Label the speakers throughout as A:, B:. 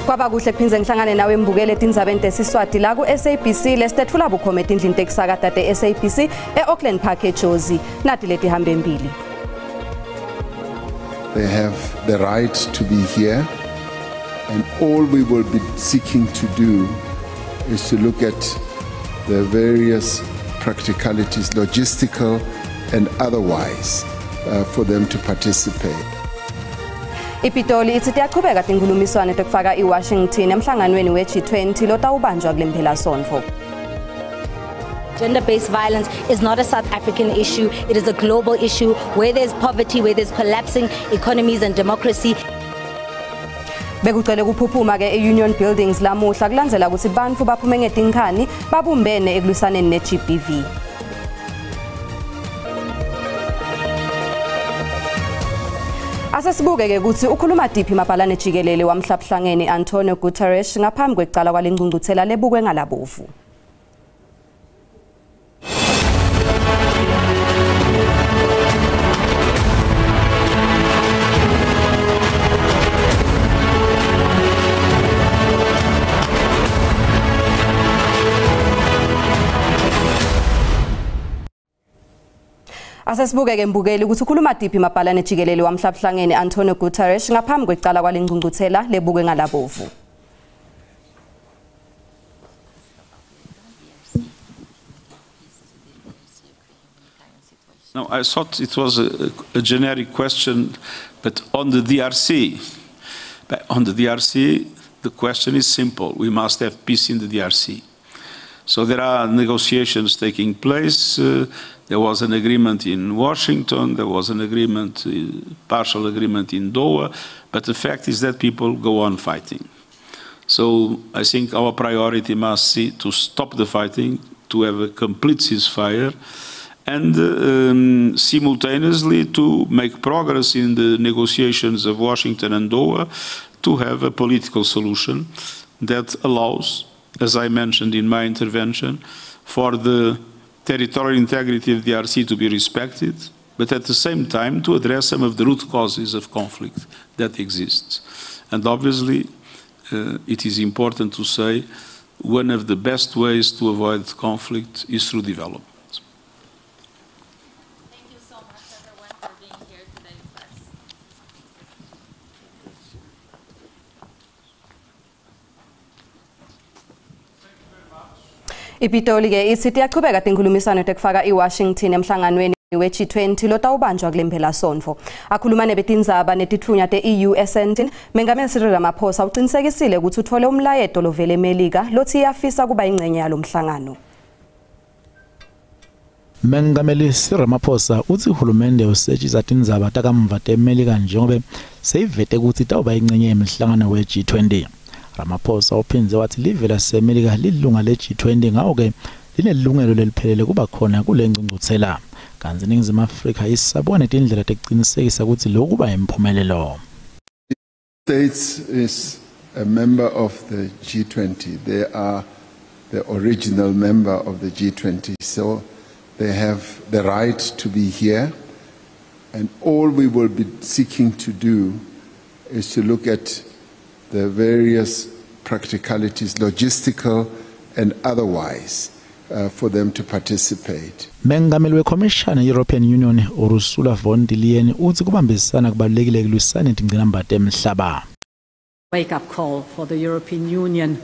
A: Kwaba kuhle kuphindze ngihlangane nawe mbukele tindzabeni tesiswati la ku SABC lesitethula bukhoma etindlini tekusakata te-SABC e-Auckland Park eJozi. Nati letihambe embili.
B: They have the right to be here, and all we will be seeking to do is to look at the various practicalities, logistical and otherwise, for them to participate.
A: IPitoli ithi tiyachubeka tinkhulumiswano tekufaka iWashington emhlanganweni we-G20 lotawubanjwa kule mphelasontfo.
C: Gender-based violence is not a South African issue, it is a global issue where there's poverty, where there's collapsing economies and democracy.
A: Bekucele kuphuphuma ke e-Union Buildings lamuhla kulandzela ukuthi bantfu baphume ngetinkhani babumbene ekulwisaneni ne-GBV. Asesibuke ke ukuthi ukhuluma diphi mabhalane jikelele wamhlabuhlangene Antonio Guterres ngaphambi kwekucala kwalengcungcuthela lebukwe ngalabovu. Asesibuke ke mbukeli ukuthi ukhuluma diphi mabhalane jikelele wamhlabuhlangene Antonio Guterres ngaphambi kwekucala kwalengcungcuthela lebukwe ngalabovu.
D: No, I thought it was a generic question, but on the DRC, the question is simple. We must have peace in the DRC. So there are negotiations taking place. There was an agreement in Washington, there was an agreement, partial agreement in Doha, but the fact is that people go on fighting. So I think our priority must be to stop the fighting, to have a complete ceasefire, and simultaneously to make progress in the negotiations of Washington and Doha to have a political solution that allows, as I mentioned in my intervention, for the territorial integrity of the DRC to be respected, but at the same time to address some of the root causes of conflict that exists. And obviously, it is important to say one of the best ways to avoid conflict is through development.
E: Thank you so much, everyone, for being here today with us.
A: IPitoli ke ithi tiyachubeka tinkhulumiswano tekufaka iWashington emhlanganweni we-G20 lotawubanjwa kule mphelasontfo. Akhuluma nebetindzaba netitfunywa te-EU eSandton, Mengameli Cyril Ramaphosa uqinisekisile ukuthi uthole umlayeto lovela eMelika lothi iyafisa kuba ingcenye yalomhlangano.
F: Mengameli Cyril Ramaphosa uthi uhulumende usetshisa tindzaba takamva teMelika njengobe seyivete ukuthi itawuba ingcenye yemhlangano we-G20. Ramaphosa uphindze wathi live laseMelika lilunga le-G20 ngakho-ke linelungelo leliphelele kuba khona kule ngcungcuthela. Kanti iNingizimu Afrika isabona tindlela tekuqinisekisa ukuthi lokhu kuba impumelelo.
B: States is a member of the G20. They are the original member of the G20, so they have the right to be here, and all we will be seeking to do is to look at the various practicalities, logistical and otherwise, for them to participate.
F: Mengameli wekhomishana ye-European Union Ursula von der Leyen uthi kubambisana kubalulekile ekulwiseni tingqinamba temhlaba.
G: Wake up call for the European Union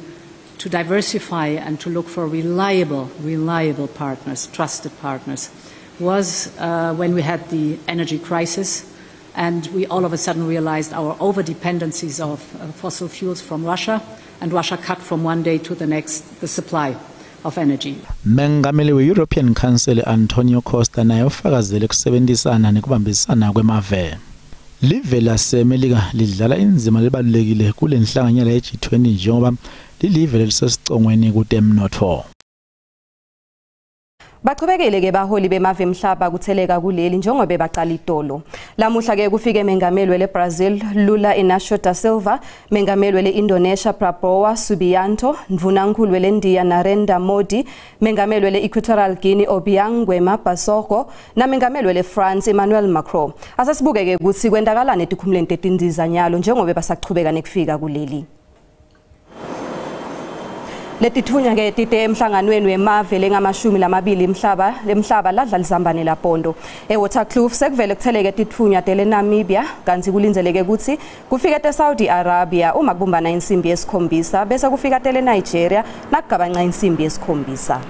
G: to diversify and to look for reliable partners, trusted partners, was when we had the energy crisis. And we all of a sudden realized our over-dependencies of fossil fuels from Russia, and Russia cut from one day to the next the supply of energy.
F: Mengameli we-European Council Antonio Costa naye ufakazele kusebenzisana nekubambisana kwemave. Live laseMelika lidlala indzima lebalulekile kule nhlanganyela ye-G20 njengoba lilive lelisesicongweni kutemnotfo.
A: Bachubekele ke baholi bemave emhlaba kutheleka kuleli njengoba baqala itolo. Lamuhla ke kufike mengameli wele Brazil Lula Inacio da Silva, mengameli wele Indonesia Prabowo Subianto, ndvunankhulu wele India Narendra Modi, mengameli wele Equatorial Guinea Obiang Nguema Mbasogo na mengameli wele France Emmanuel Macron. Asesibuke ke ukuthi kwendakalani etikhumuleni tetindiza nyalo njengoba basachubeka nekufika kuleli. Letitfunya ke tite emhlanganweni wemave lengamashumi lamabili emhlaba lemhlaba ladla lizambane laPondo. EWaterkloof sekuvele kutheleke titfunya tele Namibia kanti kulindzeleke ukuthi kufike te Saudi Arabia uma kubumbana insimbi yesikhombisa bese kufika tele Nigeria nakugabanca insimbi yesikhombisa.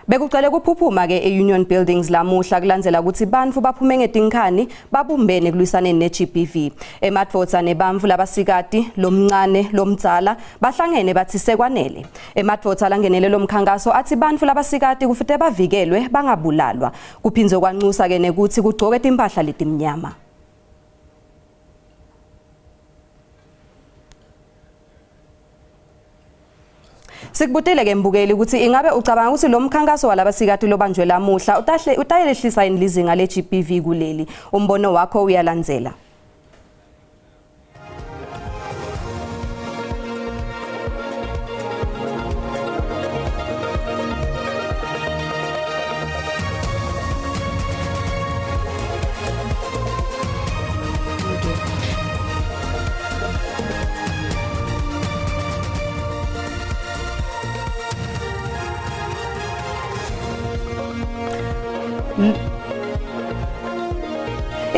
A: Bekucale kuphuphuma ke eUnion Buildings lamuhla kulandzela ukuthi bantfu baphume ngetinkhani babumbene kulwisaneni ne-GBV. Emadvodza nebantfu labasikati lomncane lomdzala bahlangene bathi sekwanele. Emadvodza langenele lomkhankaso athi bantfu labasikati kufute bavikelwe bangabulalwa. Kuphindze kwancusa ke nekuthi kugcoke timphahla letimnyama. Sikubutile ke mbukeli ukuthi ingabe ucabanga ukuthi lo mkhankaso walabasikati lobanjwe lamuhla utayelehlisa yini lizinga le-GBV kuleli? Umbono wakho uyalandzela.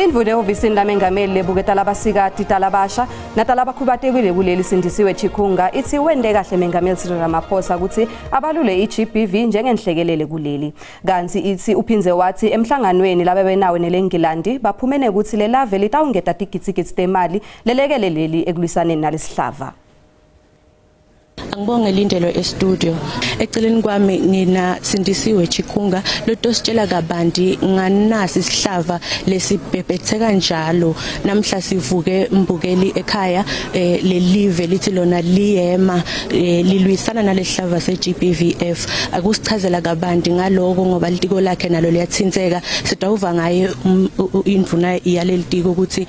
A: Indvuna ehhovisini lamengameli lebuketa labasikati talabasha natalabakhubatekile kuleli Sindisiwe Chikunga ithi wende kahle mengameli Cyril Ramaphosa ukuthi abalule i-GBV njengenhlekelele kuleli. Kanti ithi uphindze wathi emhlanganweni labebenawo neleNgilandi baphumene ukuthi lelave litawungeta tigitsigitsi temali lelekele leli ekulwisaneni nalesihlava.
H: Angibonge Lindelo e-studio. Eceleni kwami ngina Sindisiwe Chikunga lotositshela kabanti nganasi isihlava lesibhebhetheka kanjalo namhla sivuke mbukeli ekhaya lelive lithi lona liyema lilwisana nalesihlava se-GBVF. Akusichazela kabanti ngaloko ngoba litiko lakhe nalo liyathintseka. Sidawuva ngaye indvuna yalelitiko ukuthi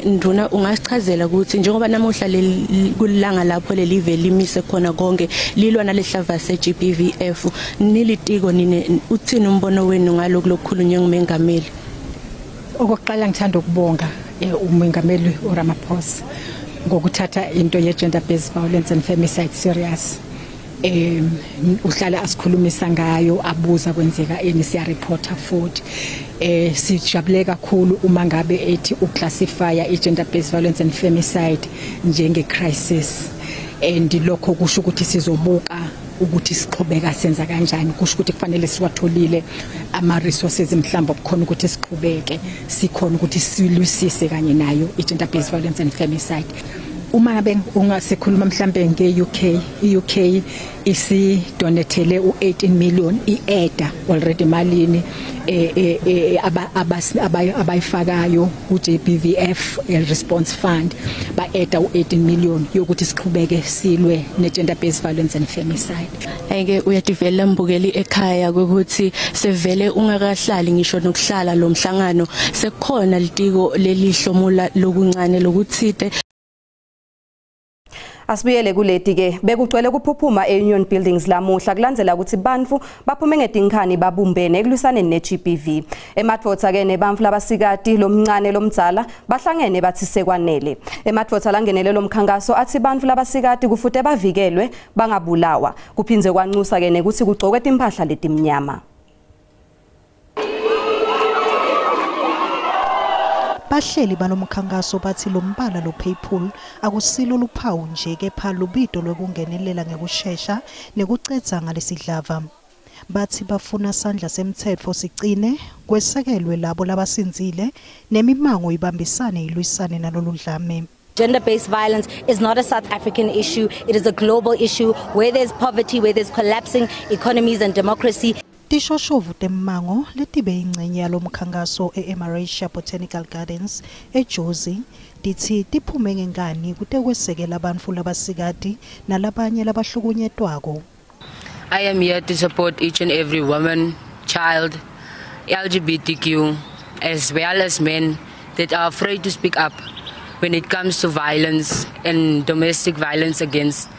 H: ndvuna ungasichazela ukuthi njengoba namuhla kulanga lapho lelive limise khona konke lilwa nalehlava se-GBVF nilitiko nine uthini umbono wenu ngalokhu lokukhulunywe ngumengameli?
I: Okokuqala ngithanda ukubonga umengameli uRamaphosa ngokuthatha into ye-gender based violence and femicide serious. Uhlala asikhulumisa ngayo abuza kwenzeka eni siya reporter futhi. Sijabule kakhulu uma ngabe ethi uclassify i-gender based violence and femicide njenge crisis. And lokho kusho ukuthi sizobuka ukuthi siqhubeka senza kanjani, kusho ukuthi kufanele siwatholile ama resources mhlawumbe okukhona ukuthi siqhubeke sikhona ukuthi silwisise kanye nayo i-gender based violence and femicide. Uma ngabe ungasekhuluma mhlambe nge-UK, i-UK isidonethele u-18 million i-eda already malini abayifakayo ku-GBVF response fund ba-eda u-18 million yokuthi siqhubeke silwe ne-gender based violence and femicide.
H: Ake uyativela mbukeli ekhaya ukuthi sevele ungakahlali ngisho nokuhlala lo mhlangano sekukhona litiko lelihlomula lokuncane lokuthite.
A: Asibuyele kuleti ke bekucwele kuphuphuma eUnion Buildings lamuhla kulandzela ukuthi bantfu baphume ngetinkhani babumbene ekulwisaneni ne-GBV. Emadvodza ke nebantfu labasikati lomncane lomdzala bahlangene bathi sekwanele. Emadvodza langenele lomkhankaso athi bantfu labasikati kufute bavikelwe bangabulawa. Kuphindze kwancusa ke nekuthi kugcokwe timphahla letimnyama.
J: Bahleli balomkhankaso bathi lombala lo purple akusilo luphawu nje kepha lubito lokungenelela ngekushesha nekucedza ngalesidlava. Bathi bafuna sandla semthetfo sicine kwesekelwe labo labasinzile nemimango ibambisane ilwisane naloludlame.
C: Gender-based violence is not a South African issue. It is a global issue where there's poverty, where there's collapsing economies and democracy.
J: Tishoshovu temmango letibe ingcenye yalomkhankaso e-Emarasia Botanical Gardens eJozi ditsi tiphume ngenkani kutekwesekela bantfu labasikati nalabanye labahlukunyetwako.
K: I am here to support each and every woman, child, LGBTQ, as well as men that are afraid to speak up when it comes to violence and domestic violence against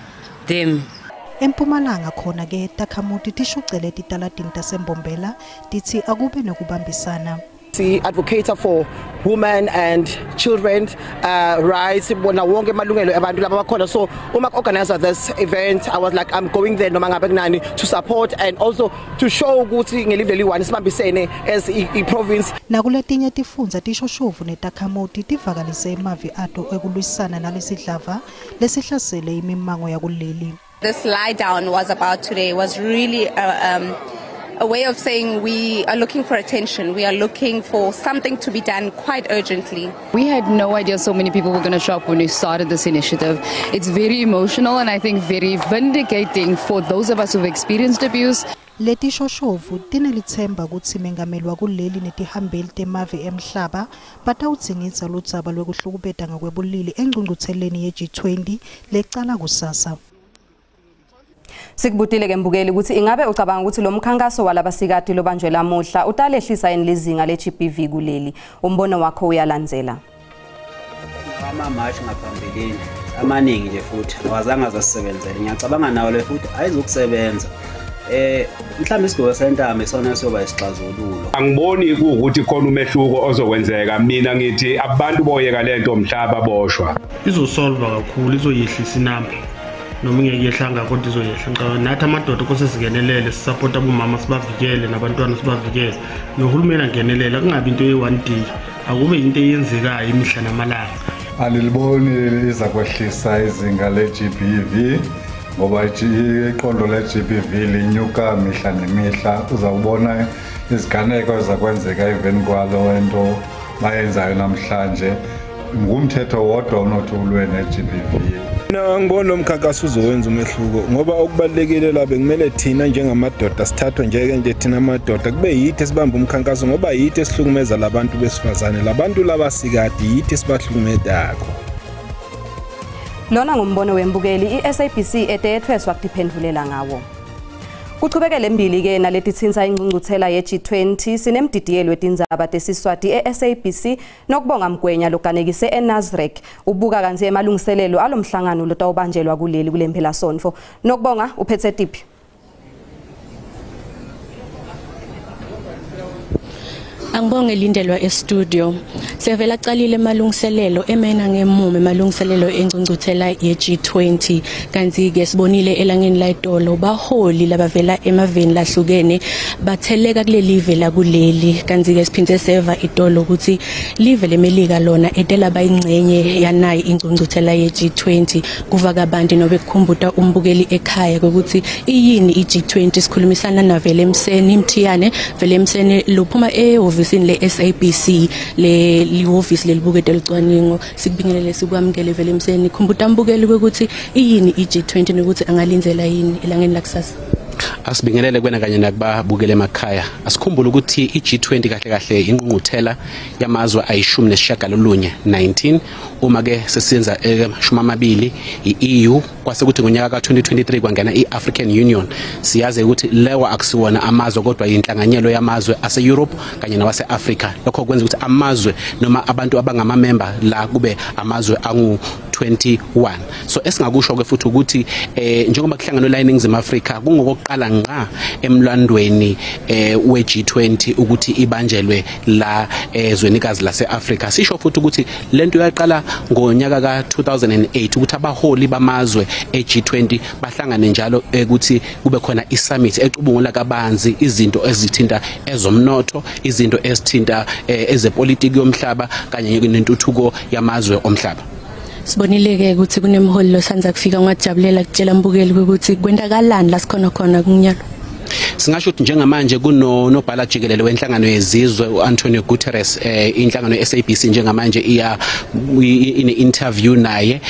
K: them.
J: Empumalanga khona ke takhamuti tishucele titaladini taseMbombela ditsi akube nokubambisana.
L: Si-advocate for women and children rights, bona wonke amalungelo abantu laba bakhona. So uma organizer this event, I was like, I'm going there noma ngabe kunani to support and also to show ukuthi ngelive liyi-one sibambisene as i-province.
J: Nakuletinye tifundza tishoshovu netakhamuti tivakalise emavi ato ekulwisana nalesidlava lesihlasele imimango yakuleli.
M: This lie down was about today was really a way of saying we are looking for attention. We are looking for something to be done quite urgently.
N: We had no idea so many people were going to show up when we started this initiative. It's very emotional and I think very vindicating for those of us who've experienced abuse.
J: Letishoshovu tinelitsemba kutsi mengameli wakuleli netihambeli temave emhlaba batawudzingidza ludzaba lwekuhlukubeta ngekwebulili engcungcutheleni ye-G20 lecala kusasa.
A: Sikubutile ke mbukeli ukuthi ingabe ucabanga ukuthi lo mkhankaso walabasikati lobanjwe lamuhla utalehlisa yini lizinga le-GBV kuleli? Umbono wakho uyalandzela.
O: Amamashi ngaphambilini amaningi nje futhi awazange azasebenzele. Ngiyacabanga nawo le futhi ayizukusebenza. Mhlawumbe isigwebo sentamo isona siyoba isixazululo.
P: Angiboni ukuthi khona umehluko ozokwenzeka. Mina ngithi abantu boyeka lento mhlaba boshwa.
Q: Izosolva kakhulu, izoyehlisa inamba. Noma ingeke yehlanga kodwa izoyehla. Ngicabanga nathi amadoda kose singenelele, sisupport abomama, sibavikele nabantwana sibavikele. Nohulumeni angenelele, kungabi into ye-one day, akube into eyenzekayo imihla namalanga.
R: Andiliboni iza kwehlisa izinga le-GBV ngoba iqondo le-GBV linyuka mihla nemihla. Uzawubona iziganeko ezizakwenzeka emveni kwalo nto bayenzayo namhlanje. Ngumthetho wodwa onothi ulwe ne-GBV.
S: Mina angiboni lo mkhankaso uzowenza umehluko ngoba okubalulekile la bekumele thina njengamadoda sithathwe nje thina amadoda kube yithi esibamba umkhankaso ngoba yithi esihlukumeza labantu besifazane, labantu labasikade yithi esibahlukumedako.
A: Lona ngumbono wembukeli i-SABC etethweswa kutiphendvulela ngawo. Kuchubekele mbili ke naletitsintsa ingcungcuthela ye-G20 sinemdidiyelo wetindzaba tesiswati e-SABC nokubonga Mgwenya loganekise eNasrec ubuka kantsi emalungiselelo alomhlangano lotawubanjelwa kuleli kulemphelasontfo. Nokubonga, uphethe tiphi?
H: Angibonge Lindelwa e-studio. Sevela aqalile emalungiselelo emena ngemume emalungiselelo engcungcuthela ye-G20 kanti ke sibonile elangeni layitolo baholi labavela emaveni lahlukene batheleka kuleli live la kuleli kanti ke siphindze seva itolo ukuthi live lemelika lona etela bayingcenye yanayi ingcungcuthela ye-G20 kuva kabanti nobe kukhumbuta umbukeli ekhaya ukuthi iyini i-G20. Sikhulumisana na Velemseni Mthiyane. Velemseni luphuma ehhovisini le-SABC le lihhovisi lelibukete licwaningo. Sikubingelele sikwamukele Velemseni. Khumbuta mbukeli ukuthi iyini i-G20 nokuthi angalindzela yini elangeni lakusasa.
T: Asibingelele kwena kanye nakubabukele emakhaya. Asikhumbule ukuthi i-G20 kahle kahle ingqungquthela yamazwe ayi-19 19 uma ke sesenza 20 i-EU kwase kuthi ngonyaka ka-2023 kwangena i-African Union. Siyazi ukuthi lewa akusiwona amazwe kodwa inhlanganyelo yamazwe ase-Europe kanye nawase-Africa. Lokho kwenza ukuthi amazwe noma abantu abangamamemba la kube amazwe angu-21. So esingakusho ke futhi ukuthi njengoba kuhlanganwe la eNingizimu Afrika kungokokuqala ngqa emlandweni we-G20 ukuthi ibanjelwe la ezwenikazi lase-Afrika. Sisho futhi ukuthi lento yaqala ngonyaka ka-2008 ukuthi abaholi bamazwe e-G20 bahlangane njalo ukuthi kube khona i-summit ecubungula kabanzi izinto ezithinta ezomnotho, izinto ezithinta ezepolitiki yomhlaba kanye nentuthuko yamazwe omhlaba.
H: Sibonile ke ukuthi kunemholi losanza kufika ngajabulela kutshela mbukeli ukuthi kwendakalani la sikhona khona kunyalo.
T: Singasho ukuthi njengamanje kunonobhala jikelele wenhlangano yezizwe uAntonio Guterres, inhlangano ye-SABC njengamanje iya ine interview naye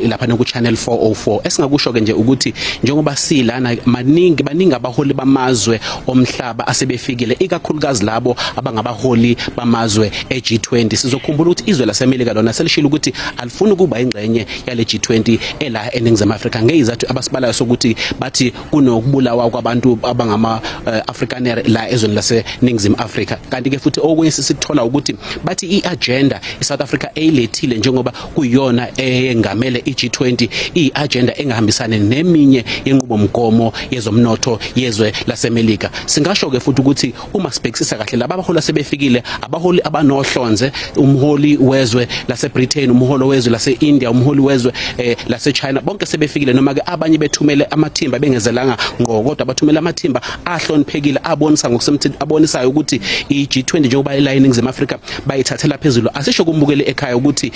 T: lapha ku Channel 404. Esingakusho ke nje ukuthi njengoba silana baningi abaholi bamazwe omhlaba asebefikile, ikakhulukazi labo abangabaholi bamazwe e-G20. Sizokhumbula ukuthi izwe laseMelika lona selishilo ukuthi alifuni ukuba ingxenye yale G20 ela eNingizimu Afrika ngezizathu abasibalayo sokuthi bathi kunokubulawa kwabantu angama Afrikaner la ezweni lase Ningizimu Afrika. Kanti ke futhi okunye sisithola ukuthi bathi iagenda iSouth Africa eyilethile njengoba kuyiyona engamele iG20, iagenda engahambisani neminye yenqubomgomo yezomnotho yezwe laseMelika. Singasho ke futhi ukuthi uma sibhekisisa kahle laba abaholi sebefikile, abaholi abanohlonze, umholi wezwe laseBritain, umholi wezwe laseIndia, umholi wezwe laseChina, bonke sebefikile, noma ke abanye bethumele amathimba bengezelanga ngqo, kodwa bathumele amathimba ahloniphekile abonisa ngokusemthethweni, abonisayo ukuthi iG20 njengoba ila eNingizimu Afrika bayithathela phezulu. Asisho kumbukele ekhaya ukuthi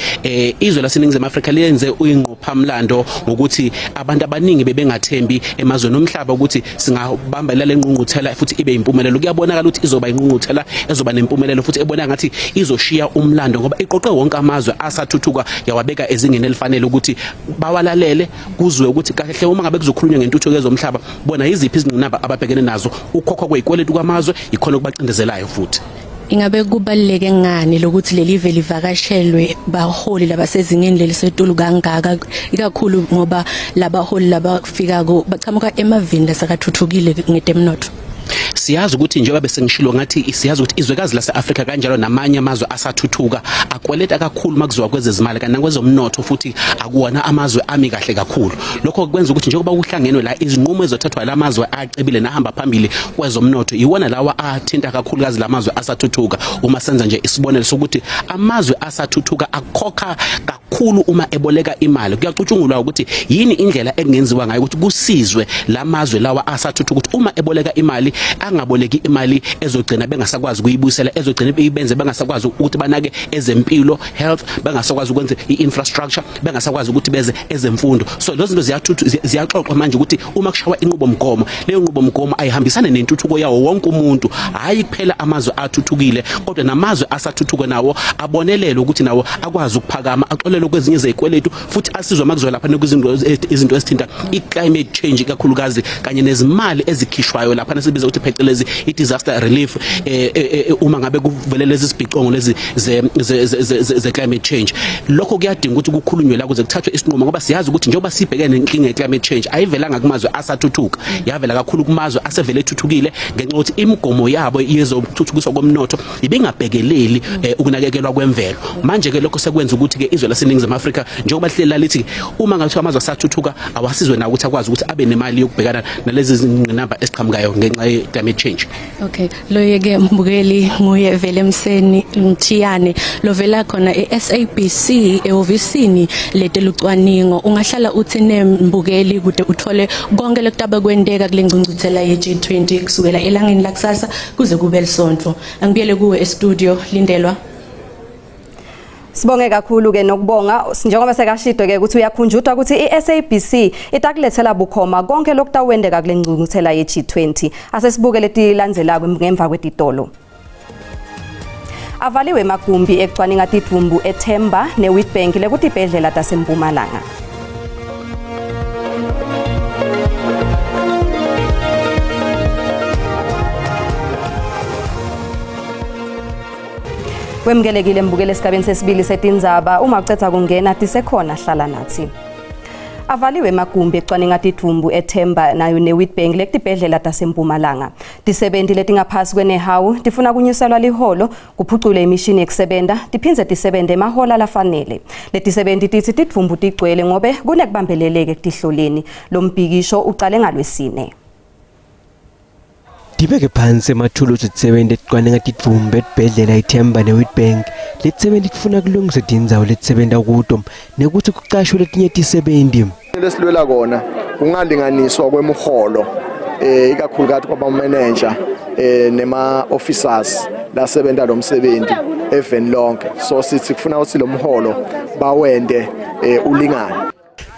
T: izwe laseNingizimu Afrika liyenze uyingqophamlando ngokuthi abantu abaningi bebengathembi emazweni omhlaba ukuthi singabamba le ngqungquthela futhi ibe impumelelo. Kuyabonakala ukuthi izoba ingqungquthela ezoba nempumelelo futhi ebona ngathi izoshiya umlando, ngoba iqoqe wonke amazwe asathuthuka yawabeka ezingeni elifanele ukuthi bawalalele, kuzwe ukuthi kahle uma ngabe kuzokhulunywa ngentuthuko yezomhlaba bona yiziphi izingqinamba ababhekene nazo, ukukhokhwa kwezikweletu kwamazwe ikhona okubacindezelayo. Futhi
H: ingabe kubaluleke ngani lokuthi leli vele livakashelwe baholi labasezingeni lelisetulu kangaka, ikakhulu ngoba labaholi labafikako baqhamuka emavini lasakathuthukile ngetemnotho?
T: Siyazi ukuthi njengoba besengishilo ngathi siyazi ukuthi izwekazi lase-Afrika kanjalo namanye amazwe asathuthuka akweleta kakhulu makuziwa kwezezimali kanti nakwezomnotho, futhi akuwona amazwe ami kahle kakhulu. Lokho kwenza ukuthi njengoba kuhlangenwe la izinqumo ezothathwa lamazwe acebile nahamba phambili kwezomnotho iwona lawa athinta kakhulukazi lamazwe asathuthuka. Uma senza nje isibonelo sokuthi amazwe asathuthuka akhokha kakhulu uma eboleka imali, kuyacutshungulwa ukuthi yini indlela ekungenziwa ngayo ukuthi kusizwe lamazwe lawa asathuthuka ukuthi uma eboleka imali angaboleki imali ezogcina bengasakwazi kuyibuyisela, ezogcina beyibenze bengasakwazi ukuthi banake ezempilo, health, bengasakwazi ukwenza i-infrastructure, bengasakwazi ukuthi beze ezemfundo. So lezo zinto ziyaxoxwa manje ukuthi uma kushawa inqubomgomo, leyo nqubomgomo ayihambisane nentuthuko yawo wonke umuntu, hayi kuphela amazwe athuthukile kodwa namazwe asathuthuka nawo abonelele ukuthi nawo akwazi ukuphakama, axolele kwezinye zezikweletu, futhi asizwe makuzwe lapha izinto ezithinta i-climate change kakhulukazi kanye nezimali ezikhishwayo lapha nesibiza ukuthi phecelezi i-disaster relief, uma ngabe kuvele lezi sibhicongo lezi ze climate change. Lokho kuyadinga ukuthi kukhulunywe la kuze kuthathwe isinqumo, ngoba siyazi ukuthi njengoba sibhekene nenkinga ye-climate change ayivelanga kumazwe asathuthuka, yavela kakhulu kumazwe asevele ethuthukile ngenxa yokuthi imigomo yabo yezokuthuthukiswa komnotho ibingabhekeleli ukunakekelwa kwemvelo. Manje ke lokho sekwenza ukuthi ke izwe laseNingizimu Afrika njengoba lihleli lithi uma ngathiwa amazwe asathuthuka awasizwe nawo ukuthi akwazi ukuthi abe nemali yokubhekana nalezi zingqinamba esiqhamukayo ngenxa ye-climate change.
H: Okay, loye ke mbukeli nguye vele Mseni Mthiyane lovela khona eSABC ehhovisini letelucwaningo. Ungahlala uthi nembukeli kude uthole konke lokutaba kwenteka kule ngcungcuthela ye-G20 kusukela elangeni lakusasa kuze kube lisonto. Angibuyele kuwe e-studio Lindelwa.
A: Sibonge kakhulu ke nokubonga njengoba sekashidwe ke ukuthi uyakhunjutwa ukuthi iSABC itakulethela bukhoma konke lokutawendeka kule ngcungcuthela ye-G20. Asesibuke letilandzelako ngemva kwetitolo. Avaliwe magumbi ekucwaninga tidvumbu eThemba neWitbank lekutibhedlela taseMpumalanga. Wemukelekile mbukele esigabeni sesibili setindzaba. Uma ucetha kungena tisekhona hlala nathi. Avaliwe magumbi ekucwaninga tidvumbu eThemba nayo neWitbank lekutibhedlela taseMpumalanga. Tisebenti letingaphasi kwenehawu tifuna kunyuselwa liholo, kuphucule imishini yekusebenta, tiphindze tisebente emahola lafanele. Letisebenti titsi tidvumbu tigcwele ngobe kunekubambeleleke ekutihloleni. Lo mbhikisho ucale ngalwesine.
U: Dibeke phansi emathuluzi tisebenti ekucwaninga tidvumbu etibhedlela iThemba neWitbank. Letisebenti tifuna kulungisa tindzawo letisebenta kuto nekuthi kuqashwe letinye tisebenti.
V: Lesilwela kona kungalinganiswa kwemiholo ikakhulukazi kwabamanager nema officers lasebenta lo msebenzi eveni lonke. So sithi kufuna ukuthi lo mholo bawende ulingane.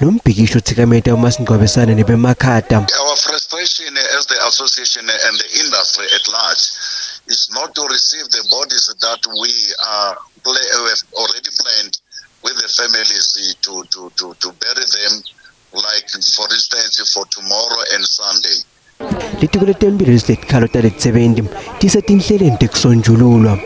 U: Lo mbhikisho uthikameta umasingcwabisane nebemakhada.
W: Our frustration as the association and the industry at large is not to receive the bodies that we are have already planned with the families to bury them, like for instance for tomorrow and Sunday.
U: Litiko letempilo lesikhalo taletsebenti tisetinhlelweni tekusonjululwa.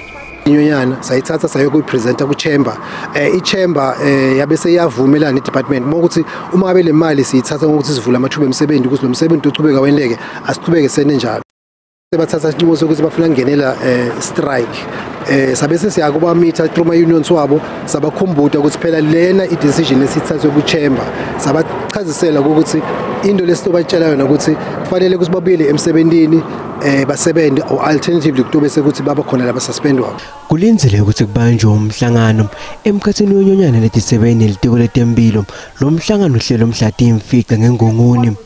X: Inyonyana sayithatha sayokuyipresenta ku-chamber. I-chamber yabe seyavumelana ne-department ngokuthi uma ngabe le mali siyithatha ngokuthi sivule amathuba emisebenzi ukuthi lo msebenzi uchubeka wenleke asichubeke senenjalo. Bathatha isinqumo sokuthi bafuna kungenela strike sabese siyakuba meet through my unions wabo sabakhumbuta ukuthi phela lena i decision esithathwe ku chamber sabachazisela ukuthi into lesitobatshela yona ukuthi kufanele ukuthi babuyele emsebenzini basebenze or alternatively kutobe sekuthi baba khona laba suspendwa.
U: Kulindzele ukuthi kubanjwe umhlangano emkhathini wenyonyana letisebenzi nelitiko letempilo. Lo mhlangano uhlelo mhla 5 ngengongoni.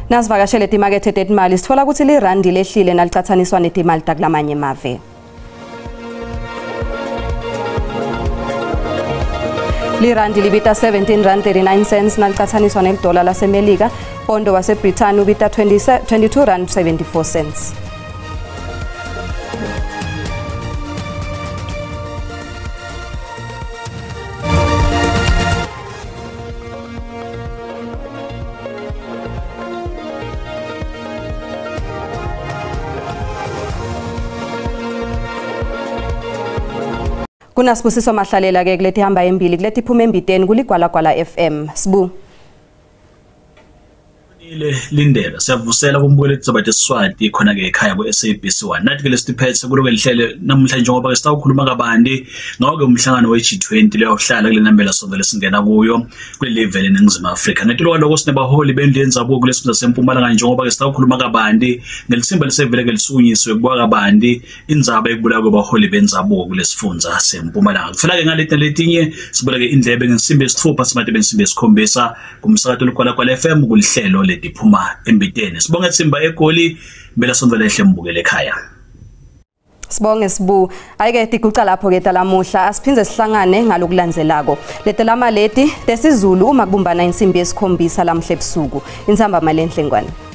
A: Nasivakashele timakethe tetimali sitfola kutsi lirandi lehlile nalicatsaniswa netimali takulamanye emave. Lirandi libita 17 rand 39 cents nalicatsaniswa nelidola laseMelika. Pondo waseBrithani ubita 22 rand 74 cents. Kunasibusiso Mahlalela ke kuleti hamba embili kuleti phuma embiteni kuligwalagwala FM. Sibu
B: Lindela siyavusela kumbukeli Tsabathe Siswati khona ke ekhaya ku SABC1 nathi ke lesiphethe kuloke lihlele namuhla njengoba ke sitawukhuluma kabanti ngawo ke umhlangano we G20 leyohlala kule nambela sonke lesingena kuyo kuleli vele eNingizimu Afrika. Ngetulu kwaloko sinebaholi bendlu yenzabuko kulesifunda seMpumalanga njengoba ke sitawukhuluma kabanti ngelithimba lesevele ke lisukunyiswe kuba kabanti indzaba ekubulawa kwabaholi benzabuko kulesifundza seMpumalanga. Kufuna ke ngaleti letinye sibuleke indlebe ngensimbi yesithupha simate bensimbi yesikhombisa kumsakato Ligwalagwala FM kulihlelo lediphuma embiteni. Sibonge Thimba eGoli bela sonto lehle mbukele ekhaya.
A: Sibonge Sibu. Ayike tiguca lapho ke talamuhla asiphinze sihlangane ngalokulandzelako. Letelama leti tesiZulu uma kubumbana insimbi yesikhombisa lamhle ebusuku. Insamba malenhle ngwane.